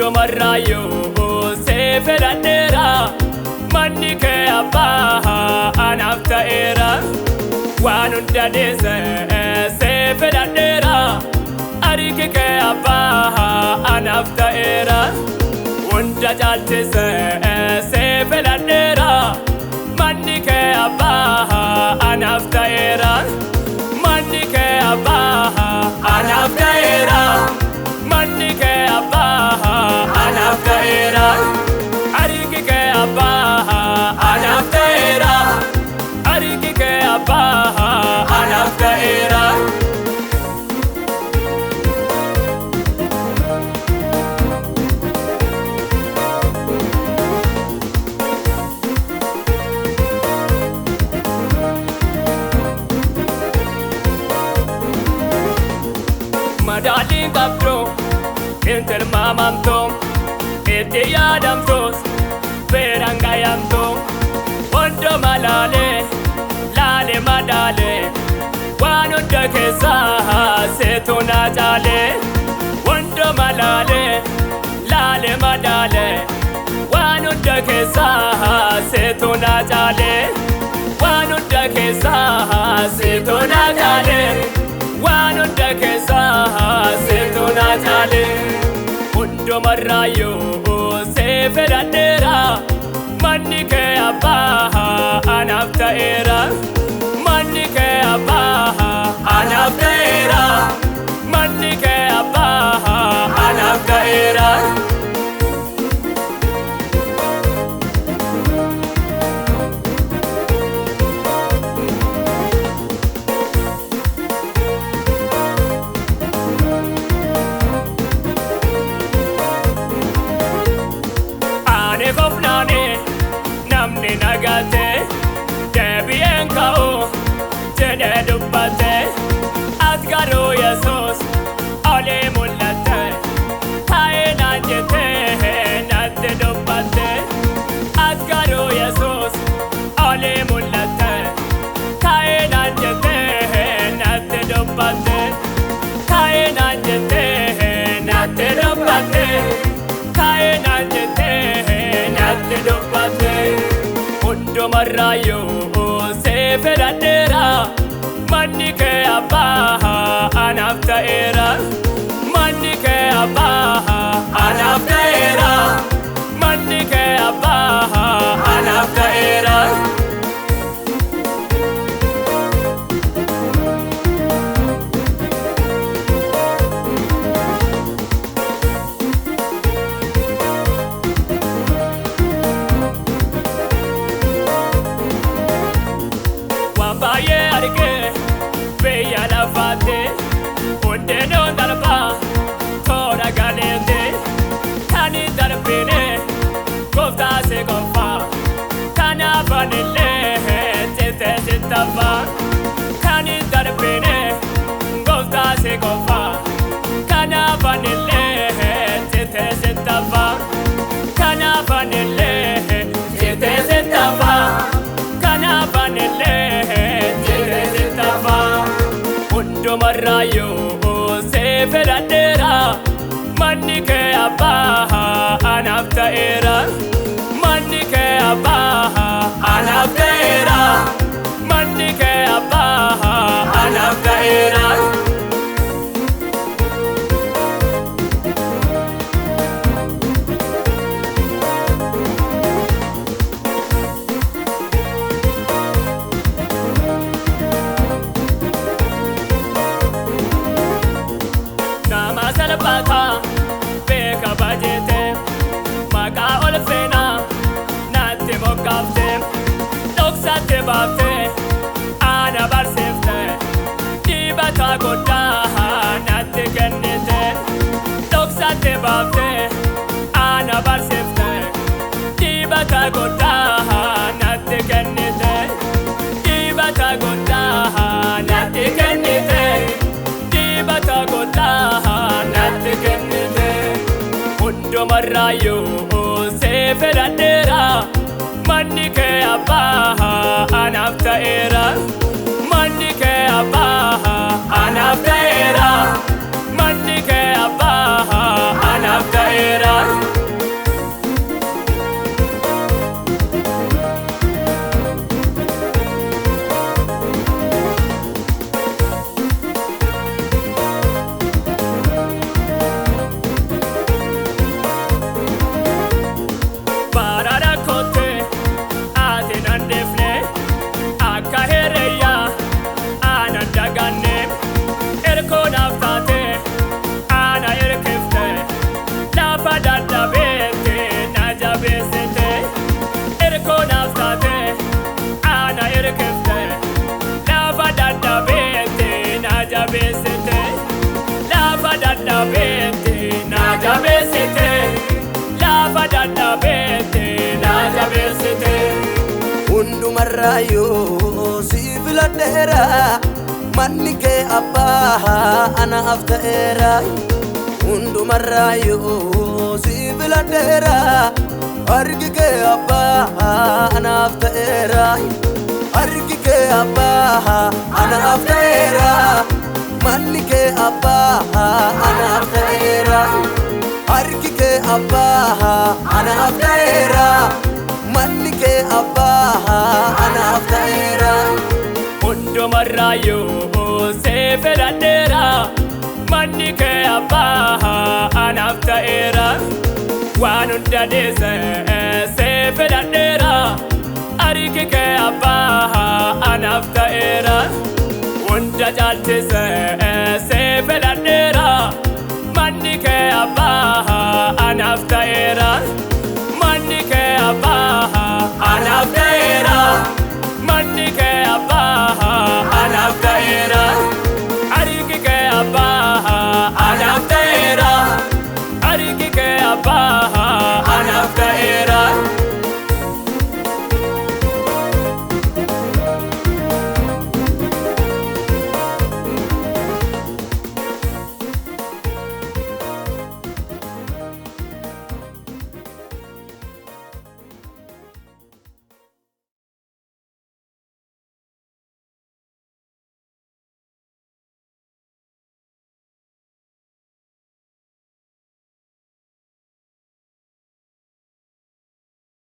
Hundumarraayyuu see filadheera. Manni kee abbaa anaaf ta'eera. Waan hunda dhiise see filadheera. Harki kee abbaa anaaf ta'eera. Hunda caalchise see filadheera. Manni kee abbaa anaaf ta'eera. Manni kee abbaa anaaf ta'eera. Manni kee abbaa anaaf ta'eera. Harki kee abbaa anaaf ta'eera. Harki kee abbaa anaaf ta'eera. Madaaliin qabdu hin tilmaamamtu, itti yaadamtus beeraan gayamtu. Hunduma laalee laalee madaalee, waan hunda keessaa seetu na caalee. Hunduma laalee laalee madaalee, waan hunda keessaa seetu na caalee. Waan hunda keessaa seetu na caalee. Waan hunda keessaa seetu na caalee. Hundumarraayyuu see filadheera. Manni kee abbaa anaaf ta'eera. Manni kee abbaa anaaf ta'eera. Manni kee abbaa anaaf ta'eera. Ani kofnaani namni nagate, deebi'een ka'u jedhee dubbate. Ati garuu Yesuus olii mul'atte, taa'ee naan jettee natti dubbatte. Ati garuu Yesuus olii mul'atte, taa'ee naan jettee natti dubbatte. Taa'ee naan jettee natti dubbatte. Taa'ee naan jettee natti dubbatte. Hundumarraayyuu see filadheera. Manni kee abbaa anaaf ta'eera. Manni kee abbaa anaaf ta'eera. Manni kee abbaa anaaf ta'eera. Waan baay'ee argee biyya lafaatti, hundinuu darbaa toora galeetti. Kan hin darbine gooftaa si qofa. Kanaaf anillee citee sittafa. Kan hin darbine gooftaa si qofa. Kanaaf anillee citee sittafa. Kanaaf anillee citee sittafa. Kanaaf anillee citee sittafa. Hundumarraayyuu see filadheera. Manni kee abbaa anaaf ta'eera. Manni kee abbaa anaaf ta'eera. Manni kee abbaa anaaf ta'eera. Nama salphataa beeka bajeete, maqaa ol seenaa natti moggaafte, dhoksaatti baafte, ana barsiifte, dibata guddaa natti kennite. Dhoksaatti baafte, ana barsiifte, dibata guddaa natti kennite. Dibata guddaa natti kennite. Dibata guddaa natti kennite. Hundumarraayyuu see filadheera. Manni kee abbaa anaaf ta'eera. Manni kee abbaa anaaf ta'eera. Manni kee abbaa anaaf ta'eera. dadhabeette na jabeessite, lafa dadhabeette na jabeessite. Hundumarraayyuu si filadheera, manni kee abbaa anaaf ta'eera. Hundumarraayyuu si filadheera, harki kee abbaa anaaf ta'eera. Harki kee abbaa anaaf ta'eera, manni kee abbaa anaaf ta'eera. Harki kee abbaa anaaf ta'eera, manni kee abbaa anaaf ta'eera. Hundumarraayyuu si filadheera, manni kee abbaa anaaf ta'eera. Waan hunda dhiise si filadheera, harki kee abbaa anaaf ta'eera. Hunda caalchise si filadheera.